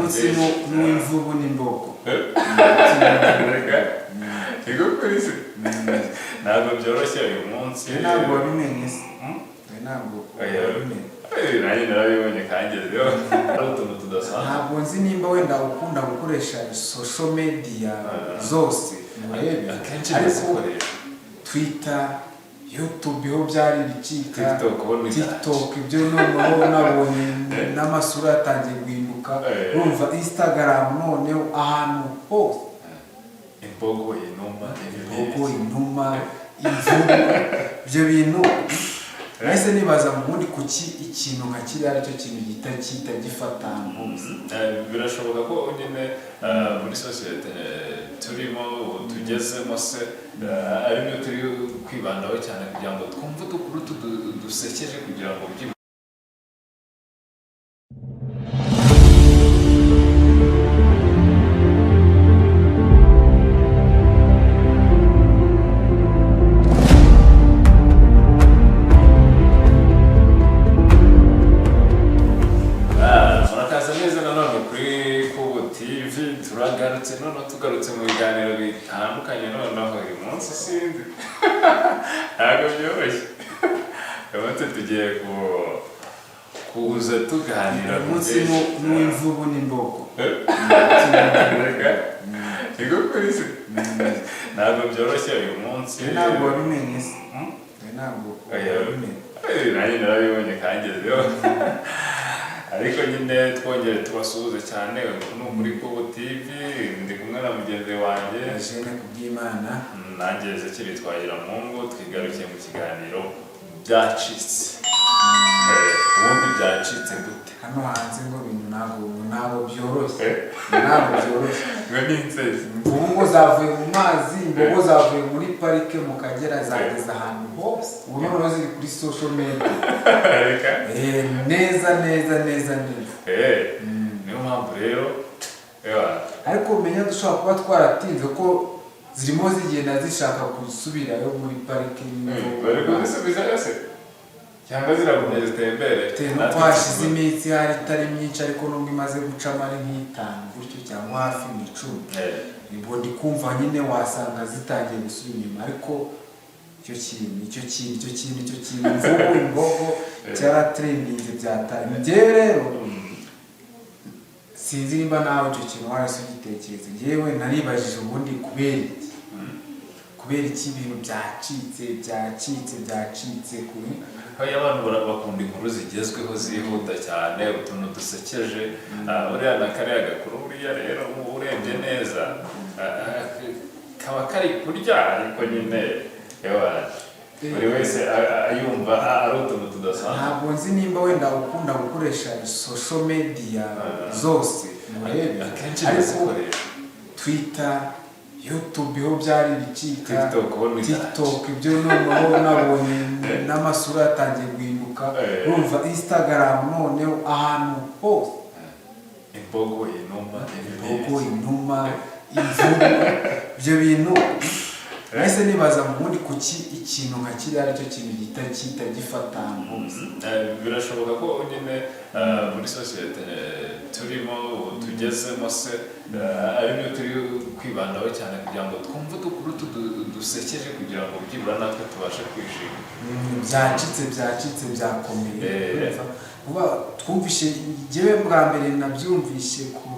Munsi n'uw'imvubu n'imbogo. Reka, niko kuri se, ntabwo byoroshye uyu munsi. Ibi ntabwo wabimenye se? Ibi ntabwo Oya. wabimenye? Nanjye narabibonye kangezeho ari utuntu tudasanzwe. Ntabwo nzi nimba wenda ukunda gukoresha social media zose ngo urebe, Akenshi ariko ndazikoresha. Twitter, YouTube ho byari ibicika. TikTok ho ni TikTok ibyo noneho nabonye n'amasura yatangiye guhinduka. Urumva Instagram noneho ahantu hose. Imbogo, inuma. Imbogo, inuma, imvubu, ibyo bintu nahise nibaza mu bundi kuki ikintu nka kiriya aricyo kintu gihita gihita gifata ahantu hose. Birashoboka ko nyine muri sosiyete turimo ubu tugezemo se, aribyo turi kwibandaho cyane kugira ngo twumve udukuru dusekeje kugira ngo Murakaza neza nanone kuri Kubu TV. Turagarutse noneho, tugarutse mu biganiro bitandukanye. Noneho uyu munsi sinzi, ntabwo byoroshye. Uyu munsi tugiye kuza tuganira Uyu ku munsi byinshi. n'uw'imvubu n'imbogo. Reka, niko kuri se, ntabwo byoroshye uyu munsi. Ibi ntabwo wabimenye se? Ibi ntabwo Oya. wabimenye? Nanjye narabibonye kangezeho, ariko nyine twongere tubasuhuze cyane. Uku ni ukuri Kubu TV, ndi kumwe na mugenzi wanjye Eugene Kubwimana. Nanjye Ezekiri Twagiramungu. Twigarukiye mu kiganiro byacitse. Ubundi byacitse gute? Hano hanze ngo ibintu ntabwo byoroshye, ntabwo byoroshye. Ngo ni inzezi. Imvubu ngo zavuye mu mazi, imbogo zavuye muri parike mu Kagera, zageze ahantu hose. Ubu noneho ziri kuri social media. Reka. Neza neza neza neza. Niyo mpamvu rero ewa, Ariko umenya dushobora kuba twaratinze ko zirimo zigenda zishaka gusubirayo muri parike y'imvubu. Bari kuzisubiza yose cyangwa ziragumye zitembere? Bitewe n'uko hashize iminsi hari itari myinshi, ariko nubwo imaze gucamo ari nk'itanu gutyo cyangwa hafi mu 10, ubwo ndi kumva nyine wasanga zitangiye gusubira inyuma. Ariko icyo kintu imvubu, imbogo cyaratrendinze byataye. Njyewe rero sinzi nimba nawe icyo kintu warese ugitekereza. Njyewe naribajije ubundi kubera iki ibintu byacitse, byacitse, byacitse kuri Aho abantu bakunda inkuru zigezweho zihuta cyane, utuntu dusekeje. Buriya na kariya gakuru, buriya rero uba urebye neza, kaba kari kurya, ariko nyine ewa, buri wese yumva ari utuntu tudasanzwe. Ntabwo nzi nimba wenda ukunda gukoresha social media zose ngo urebe, Akenshi ariko ndazikoresha. Twitter, YouTube ho byari ibicika. TikTok ho ni TikTok ibyo noneho nabonye n'amasura yatangiye guhinduka. Urumva Instagram noneho ahantu hose. Imbogo, inuma. Imbogo, inuma, imvubu, ibyo bintu nahise nibaza mu bundi kuki ikintu nka kiriya aricyo kintu gihita gihita gifata ahantu hose. Birashoboka ko nyine muri sosiyete turimo ubu tugezemo se, aribyo turi kwibandaho cyane kugira ngo twumve udukuru dusekeje kugira ngo byibura natwe tubashe kwishima. Byacitse, byacitse, byakomeye. Urumva? Vuba twumvishe, njyewe bwa mbere nabyumvishe ku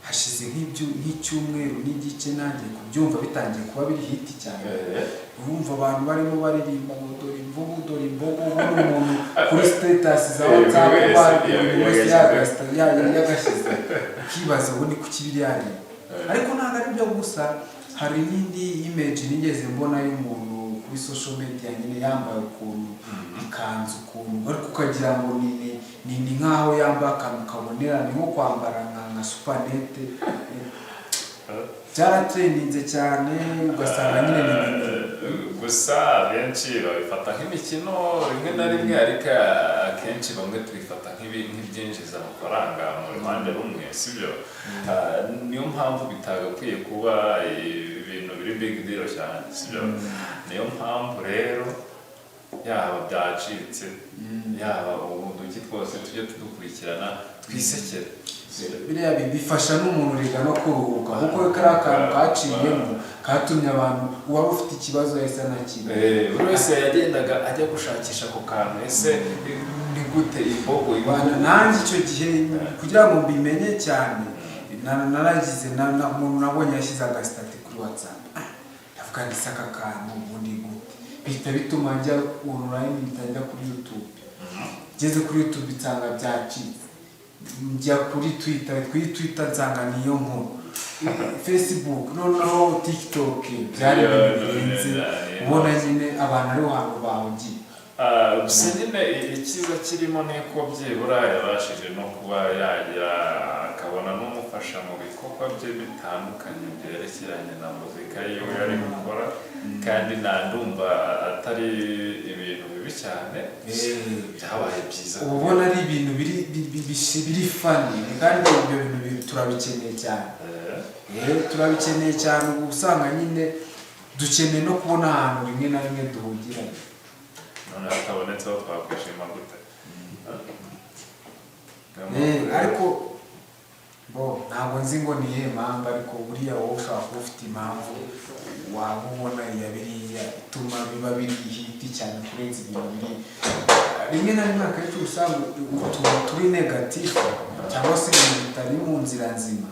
hashize nk'icyumweru n'igice, nanjye kubyumva bitangiye kuba biri hit cyane. Urumva abantu barimo baririmba ngo dore imvubu, dore imbogo, buri muntu kuri status za WhatsApp, Buri wese buri wese yagashyize. Yagashyize, ukibaza ubundi kuki biriya bintu. Ariko ntabwo ari byo gusa, hari n'indi image nigeze mbona y'umuntu kuri social media nyine yambaye ukuntu ikanzu ukuntu, ariko ukagira ngo ni nk'aho yambaye akantu kabonera, ni nko kwambara nka supanete. Byaratrendinze cyane, ugasanga nyine ni ibintu Gusa benshi babifata nk'imikino rimwe na rimwe, ariko akenshi bamwe tubifata nk'ibyinjiza amafaranga mu ruhande rumwe, sibyo? Niyo mpamvu bitagakwiye kuba ibintu biri big deal cyane, sibyo? Niyo mpamvu rero Yaba byacitse, yaba ubuduki twose tujye tudukurikirana, twisekere. Biriya bifasha n'umuntu rega no kuruhuka, kuko kariya kantu kaciyemo katumye abantu, uwari ufite ikibazo yahise anakira. Buri wese yagendaga ajya gushakisha ako kantu, ese ni gute imbogo Bana, nanjye icyo gihe kugira ngo mbimenye cyane, naragize umuntu nabonye yashyize agastatus kuri WhatsApp. Ah, ndavuga ngo ese aka kantu ubundi gute? Bihita bituma njya online, mpita njya kuri YouTube. Ngeze kuri YouTube nsanga byacitse, njya kuri Twitter, kuri Twitter nsanga niyo nkuru, Facebook, noneho TikTok. Byari ibintu birenze, ubona nyine abantu ariho hantu bahugiye. Ah, gusa nyine icyiza kirimo ni uko byibura yabashije no kuba yagira akabona n'umufasha mu bikorwa bye bitandukanye byerekeranye na muzika yiwe ari gukora, kandi nta ndumva atari ibintu bibi cyane, byabaye byiza. Uba ubona ari ibintu biri funny, kandi ibyo bintu turabikeneye cyane. Turabikeneye cyane. Uba usanga nyine dukeneye no kubona ahantu rimwe na rimwe duhugiranye. None hatabonetse aho twakwishima gute? Niyo mpamvu rero- Ariko bo ntabwo nzi ngo ni iyihe mpamvu, ariko buriya wowe ushobora kuba ufite impamvu waba ubona iya biriya ituma biba biri hit cyane kurenza ibintu biri. Rimwe na rimwe akenshi usanga utuntu turi negative cyangwa se ibintu bitari mu nzira nzima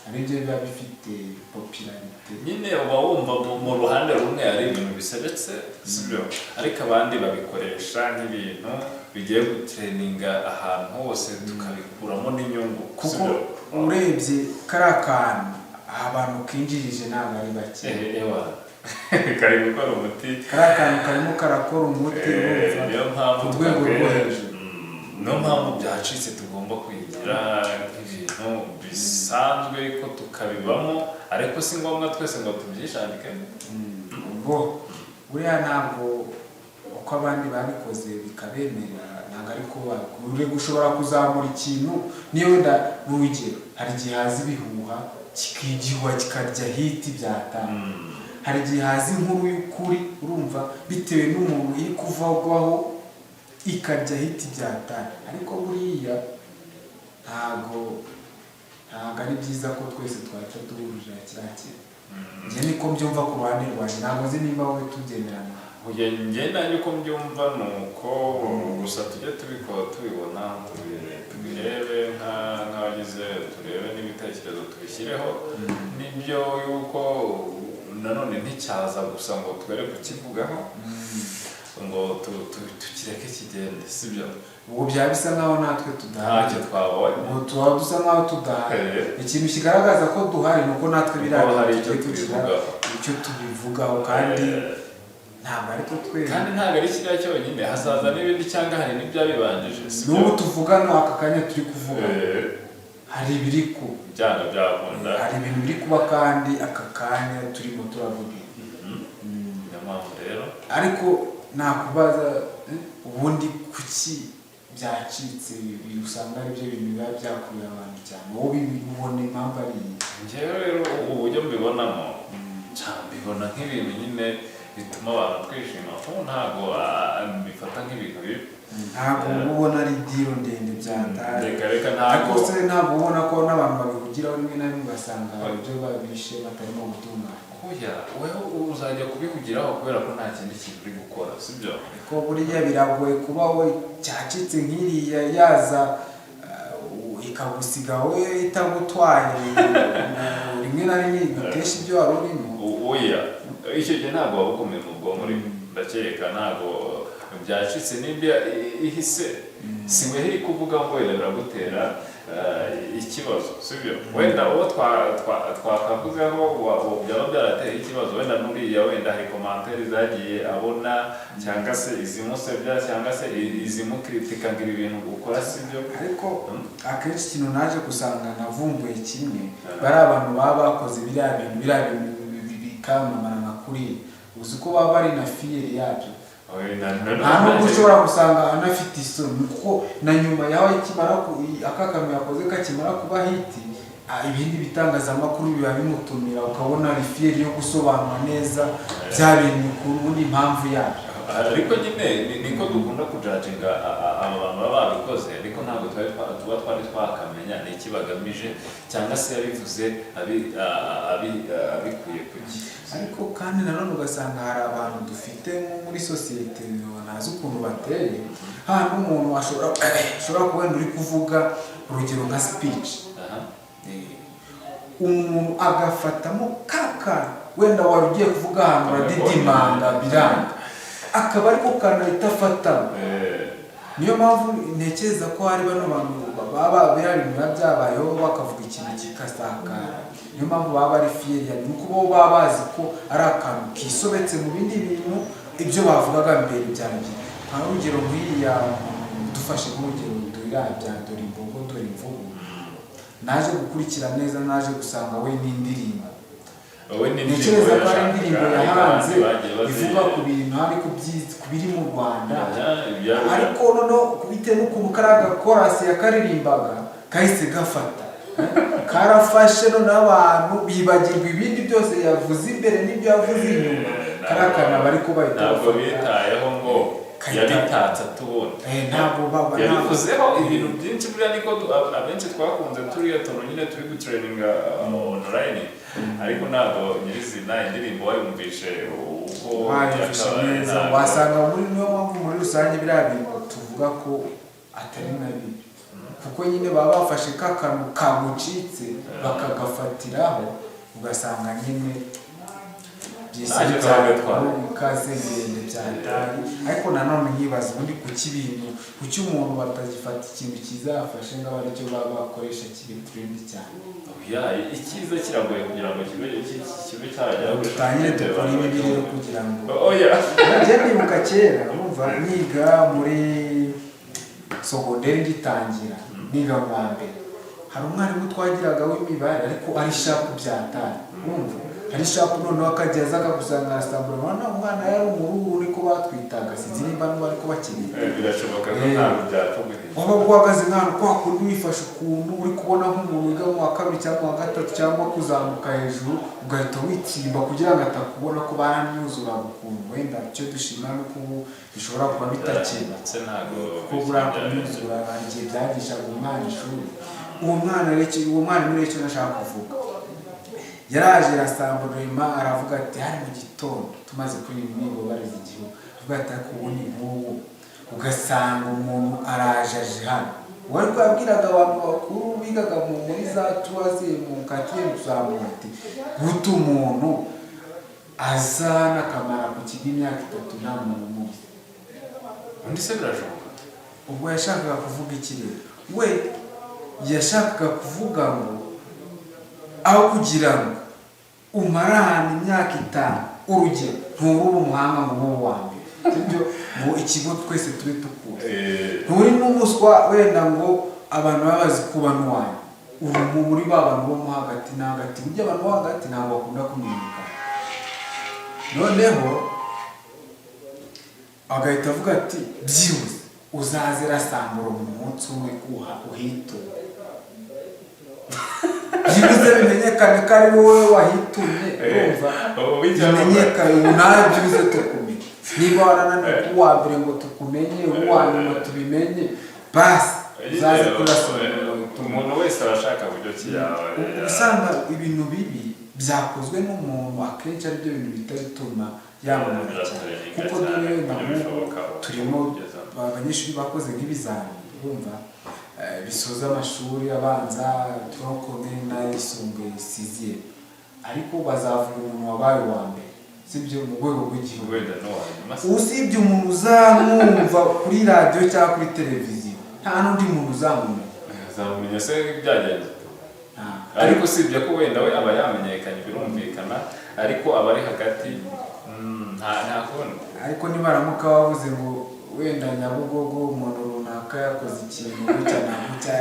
aribyo biba bifite popularité. Nyine uba wumva mu ruhande rumwe ari ibintu bisebetse, sibyo? Ariko abandi babikoresha nk'ibintu bigiye gutrendinga ahantu hose, tukabikuramo n'inyungu. Kuko sibyo? urebye kariya kantu, abantu kinjirije ntabwo ari bake. Ewa, kari gukora umuti. Kariya kantu karimo karakora umuti, urumva, niyo mpamvu ku rwego rwo hejuru. Niyo mpamvu byacitse tugomba kwigira nk'ibintu bisanzwe, ariko tukabibamo, ariko si ngombwa twese ngo tubyishandikemo. Ubwo buriya ntabwo uko abandi babikoze bikabemerera, ntabwo ariko uri ushobora kuzamura ikintu. Niyo wenda n'urugero, hari igihe haza ibihuha, kikigihuha kikarya hit byatanga. Hari igihe haza inkuru y'ukuri, urumva, bitewe n'umuntu iri kuvugwaho, ikarya hit byatanga. Ariko buriya ntabwo ari byiza ko twese twahita duhurira kiriya kintu. Njye niko mbyumva ku ruhande rwanjye, ntabwo nzi nimba wowe tubyemerana. Oya, njye nanjye uko mbyumva ni uko gusa tujye tubikora tubibona, tubirebe nk'abagize, turebe n'ibitekerezo tubishyireho. Nibyo yuko nanone nticyaza gusa ngo twere kukivugaho, ngo tukireke kigende, sibyo? Ubwo byaba bisa nkaho natwe tudahari. Ntacyo twabonye. Ubwo tuba dusa nkaho tudahari. Ikintu kigaragaza ko duhari ni uko natwe biriya Kuko hari bintu icyo tugiye kugira tubivugaho. icyo tubivugaho, kandi ntabwo ari twe twenyine. Kandi ntabwo ari kiriya cyonyine, hazaza n'ibindi cyangwa hari n'ibyabibanjije, sibyo? N'ubu tuvugana, aka kanya turi kuvuga, hari ibiri kuba. Byanga byakunda. Hari ibintu biri kuba, kandi aka kanya turimo turavuga. Niyo mpamvu rero. Ariko nakubaza, ubundi kuki byacitse usanga ari byo bintu biba byakuruye abantu cyane? Wowe ubona impamvu ari iyi? Njyewe rero uburyo mbibonamo, mbibona nk'ibintu nyine bituma abantu twishima, kuko ntabwo mbifata nk'ibintu bibi. Ntabwo uba ubona ari deal ndende byatari? Reka reka, Ariko ntabwo. se ntabwo ubona ko n'abantu babihugiraho rimwe na rimwe ugasanga ibyo babishe batarimo gutunganya? Oya, weho uzajya kubihugiraho kubera ko nta kindi kintu uri gukora, sibyo? Ariko buriya biragoye kuba we cyacitse nk'iriya yaza, ikagusiga wowe itagutwaye, ngo rimwe na rimwe igutesha ibyo wari urimo. Oya, icyo gihe ntabwo waba ukomeye mu bwonko urimo, ndakeka. Ntabwo byacitse nimba ihise, si we iri kuvuga ngo wenda biragutera ikibazo, sibyo? Wenda uwo twakavuzeho byaba byarateye ikibazo, wenda n'uriya, wenda hari commentaires zagiye abona, cyangwa se izimusebya, cyangwa se izimukritika ngo ibi bintu ukora sibyo. Ariko akenshi ikintu naje gusanga navumbuye kimwe, bari abantu baba bakoze biriya bintu bikamamara nka kuriya, uzi ko baba bari na fier yabyo. Oya, Nta nubwo ushobora gusanga anafite isoni, kuko na nyuma yaho ikimara aka kantu yakoze kakimara kuba hit, ibindi bitangazamakuru biba bimutumira, ukabona ari fier yo gusobanura neza bya bintu ku wundi impamvu yabyo. Ariko nyine niko dukunda kujudginga aba bantu baba babikoze, ariko ntabwo tuba twari twakamenya ni iki bagamije, cyangwa se yabivuze abikuye ku ki. Ariko kandi nanone ugasanga hari abantu dufite nko muri sosiyete, ntazi ukuntu bateye, hano umuntu ashobora kuba wenda uri kuvuga urugero nka speech, umuntu agafatamo kaka wenda wari ugiye kuvuga ahantu uradidimanga biranga, akaba ariko kantu ahita afatamo. Niyo mpamvu ntekereza ko hari bano bantu baba biriya bintu biba byabayeho bakavuga ikintu kikasakara, niyo mpamvu baba bari fier, yani nuko bo baba bazi ko ari akantu kisobetse mu bindi bintu, ibyo bavugaga mbere byari byiza. Nka urugero nk'iriya, dufashe nk'urugero biriya bya "Dore imbogo dore imvubu", naje gukurikira neza, naje gusanga we n'indirimbo, Wowe n'indirimbo ntekereza ko ari yashakaga, indirimbo ariko yahanze abandi bagiye ivuga ku bintu, ariko ku biri mu Rwanda. Ariko noneho bitewe n'ukuntu kariya gakorasi yakaririmbaga kahise gafata, karafashe, noneho abantu bibagirwa ibindi byose yavuze imbere n'ibyo yavuze inyuma, kariya kantu aba ariko bahita Ntabwo bafata. bitayeho ngo yabitatse atubona. Ntabwo baba Yabivuzeho ibintu byinshi buriya, niko abenshi twakunze turiya tuntu nyine turi gutrendinga online, ariko ntabwo nyirizina indirimbo wayumvishe uko Wayumvishe yakabaye, neza. ntabwo. Wasanga muri, niyo mpamvu muri rusange biriya bintu tuvuga ko atari na bibi, kuko nyine baba bafashe ka kantu kagucitse bakagafatiraho, ugasanga nyine byise Ntacyo byaba bitwaye. Ikaze ndende byatari. Ariko nanone nkibaza ubundi kuki ibintu, kuki umuntu batagifata ikintu kizafashe ngo abe aricyo baba bakoresha kiri trend cyane? Oya, icyiza kiragoye kugira ngo kibe cyajya. Dutangire dukore ibi rero kugira ngo Oya. Njye nibuka kera, urumva, niga muri sogonderi, ngitangira niga mu wa mbere, hari umwarimu twagiraga w'imibare, ariko ari sharp byatari, urumva, ari sharp, noneho akajya aza akagusanga arasambura. Urabona umwana yari umuruhu, niko batwitaga, sinzi nimba n'ubu ariko bakiri. Birashoboka ko ntabwo byapfa guhinduka. Waba uhagaze nk'ahantu kwa kundi wifashe ukuntu uri kubona nk'umuntu wiga mu wa kabiri cyangwa mu wa gatatu cyangwa kuzamuka hejuru, ugahita witsimba kugira ngo atakubona, ko baramyuzuraga ukuntu. Wenda icyo dushima ni uko ubu bishobora kuba bitakeba, Ndetse ntabwo kuko buriya kumyuzura hari igihe byagishaga umwana ishuri. Uwo mwana rero uwo mwarimu rero, icyo nashaka kuvuga, yaraje arasambura, aravuga ati, hari mu gitondo tumaze kuririmba indirimbo bariza igihugu, avuga ati: "Ariko ubundi nk'ubu ugasanga umuntu araje aje hano." Uwo ariko yabwiraga abantu bakuru bigaga muri za troisième, mu quatrième kuzamura, ati: "Guta umuntu aza hano akamara ku kigo imyaka 3 nta muntu umuzi." Undi se birashoboka? Ubwo yashakaga kuvuga iki rero? We yashakaga kuvuga ngo aho kugira ngo umare ahantu imyaka 5, urugero, nturi umuhanga ngo ube uwa mbere, sibyo, ngo ikigo twese tube tukuzi, nturi n'umuswa wenda ngo abantu baba bazi kuba n'uwanyu, uri muri ba bantu bo mo hagati na hagati. Burya abantu bo hagati ntabwo bakunda kumenyekana. Noneho agahita avuga ati: "Byibuze uzaze rasambura mu munsi umwe uhiture, byibuze bimenyekane ko ari wowe wahitumye." Urumva, bimenyekane ubu nawe, byibuze tukumenye. Niba warananiwe kuba uwa mbere ngo tukumenye, uwa nyuma tubimenye, basi uzaze kurasambura witume. Umuntu wese arashaka buryo ki yaba Usanga ibintu bibi byakozwe n'umuntu akenshi aribyo bintu bihita bituma yamamara cyane, kuko dore wenda nk'ubu turimo abanyeshuri bakoze nk'ibizami, urumva, bisoza amashuri abanza, tronc commun n'ayisumbuye, sixième, ariko bazavuga umuntu wabaye uwa mbere, sibyo, mu rwego rw'igihugu. Wenda n'uwa nyuma se? Usibye umuntu uzamwumva kuri radiyo cyangwa kuri televiziyo, nta n'undi muntu uzamumenya. Uzamumenya se byagenze? Nta. Ariko usibye ko wenda we aba yamenyekanye, birumvikana, ariko aba ari hagati, nta kundi. Ariko nibaramuka bavuze ngo wenda Nyabugogo umuntu runaka yakoze ikintu gutya na gutya,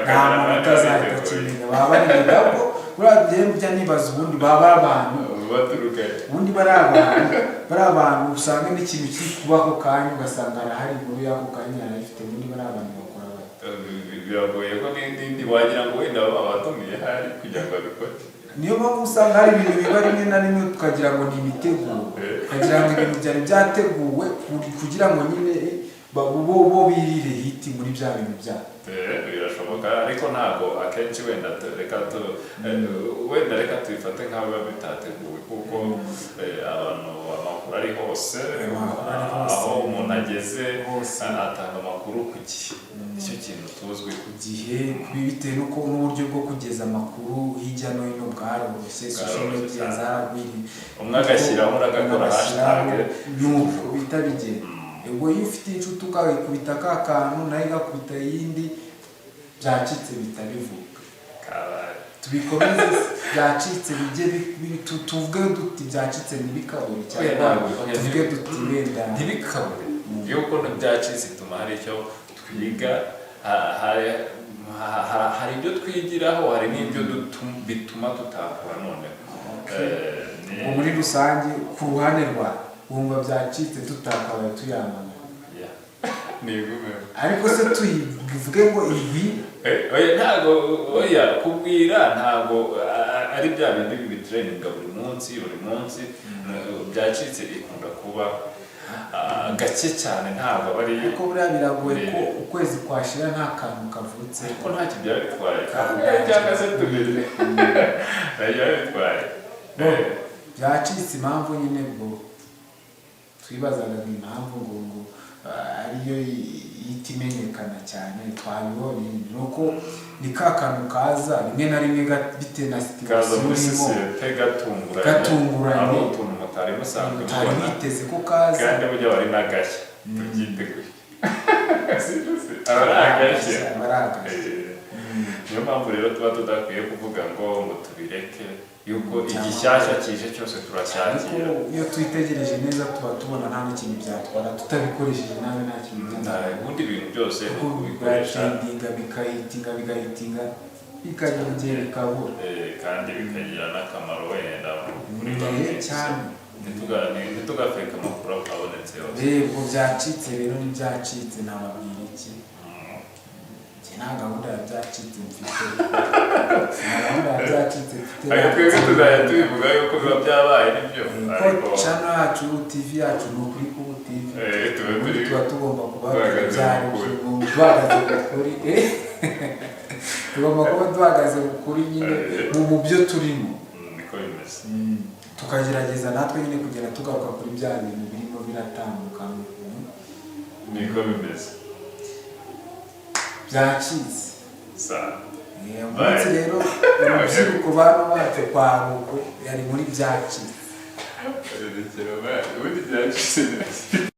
nta muntu utazahita akimenya. Baba bari ko buriya njya nibaza ubundi baba ari abantu Baturuka ubundi bari abantu usanga n'ikintu kiri kuba ako kanya, ugasanga arahari, inkuru y'ako kanya arayifite. Ubundi bari abantu bakora bate? Biragoye ko n'indi wagira ngo wenda baba batumiye hari kugira ngo babikore. Niyo mpamvu usanga hari ibintu biba rimwe na rimwe tukagira ngo ni imiteguro, tukagira ngo ibintu byari byateguwe kugira ngo nyine bo birire hit muri bya bintu byabo. Birashoboka, ariko ntabwo akenshi wenda wenda reka tubifate nk'aho biba bitateguwe, kuko abantu amakuru ari hose. Amakuru ari hose. Aho umuntu ageze Hose. atanga amakuru ku gihe, nicyo kintu tuzwi. Ku gihe, bitewe n'uko n'uburyo bwo kugeza amakuru hirya no hino bwaroroshye, social Bwaroroshye media cyane. zaragwiriye. Umwe agashyiraho, undi agakora agashyiraho, hashtag. Nuko bihita bigenda. Ubwo iyo ufite inshuti ukayikubita ka kantu, nayo igakubita iyindi, byacitse bihita bivuga. Kabaye. Tubikomeze, byacitse bijye tuvuge duti byacitse ntibikabure Oya, cyangwa ntabwo, oya, tuvuge duti wenda ntibikabure yuko byacitse ituma hari icyo twiga, hari ibyo twigiraho, hari n'ibyo bituma tutakora noneho. Ubwo muri rusange, ku ruhande rwawe, wumva byacitse tutakabaye tuyamagana? Yeah. Ni igume. Ariko se tuyivuge ngo igwi? Oya, ntabwo, oya, kubwira ntabwo ari bya bindi bibitrendinga buri munsi buri munsi. Byacitse ikunda kuba gake cyane, ntabwo aba ari Ariko buriya biragoye ko ukwezi kwashira nta kantu kavutse. Ariko ntacyo byaba bitwaye, kamwe cyangwa se tubiri ntacyo byaba bitwaye. Byacitse, impamvu nyine bwo twibazaga ngo impamvu ngo ariyo ihita imenyekana cyane twabibonye, ni uko ni ka kantu kaza rimwe na rimwe bitewe na Kaza situation muri urimo. Sosiyete gatunguranye. Gatunguranye. Ari utuntu mutari musanzwe utari mubona. witeze ko kaza. Kandi burya bari n'agashya, tubyiteguye. Aba ari agashya. Aba ari agashya. Niyo mpamvu rero tuba tudakwiye kuvuga ngo tubireke, yuko Cyangwa- igishyashya kije cyose Ariko turacyakira. iyo twitegereje neza tuba tubona nta n'ikintu byatwara, tutabikoresheje nabi nta kintu byatwara. Ubundi ibintu byose ni Kuko ukubikoresha. biratrendinga, bikahitinga, bigahitinga, bikagera igihe bikabura. Kandi bikagira n'akamaro wenda kuri bamwe. Cyane. Ntitugafeke amakuru abonetse yose. Reba, byacitse rero, ntibyacitse, nababwira iki? Njye nta gahunda ya byacitse mfite, nta gahunda ya byacitse mfite. Ariko twebwe tuzajya tubivuga yuko biba byabaye nibyo, Ko ariko channel yacu, TV yacu ni Ukuri Kubu TV. Tuba Ubundi turi tuba tugomba kubabwira duhagaze ibyari mu kuri. Duhagaze ku kuri. Tugomba kuba duhagaze ku kuri nyine mu byo turimo. Niko bimeze. Tukagerageza natwe nyine kugenda tugaruka kuri bya bintu birimo biratambuka. Niko bimeze. Byacitse. Sa Umunsi rero urubyiruko, bana bacu kwa Ruko yari muri byacitse. Ubundi byacitse.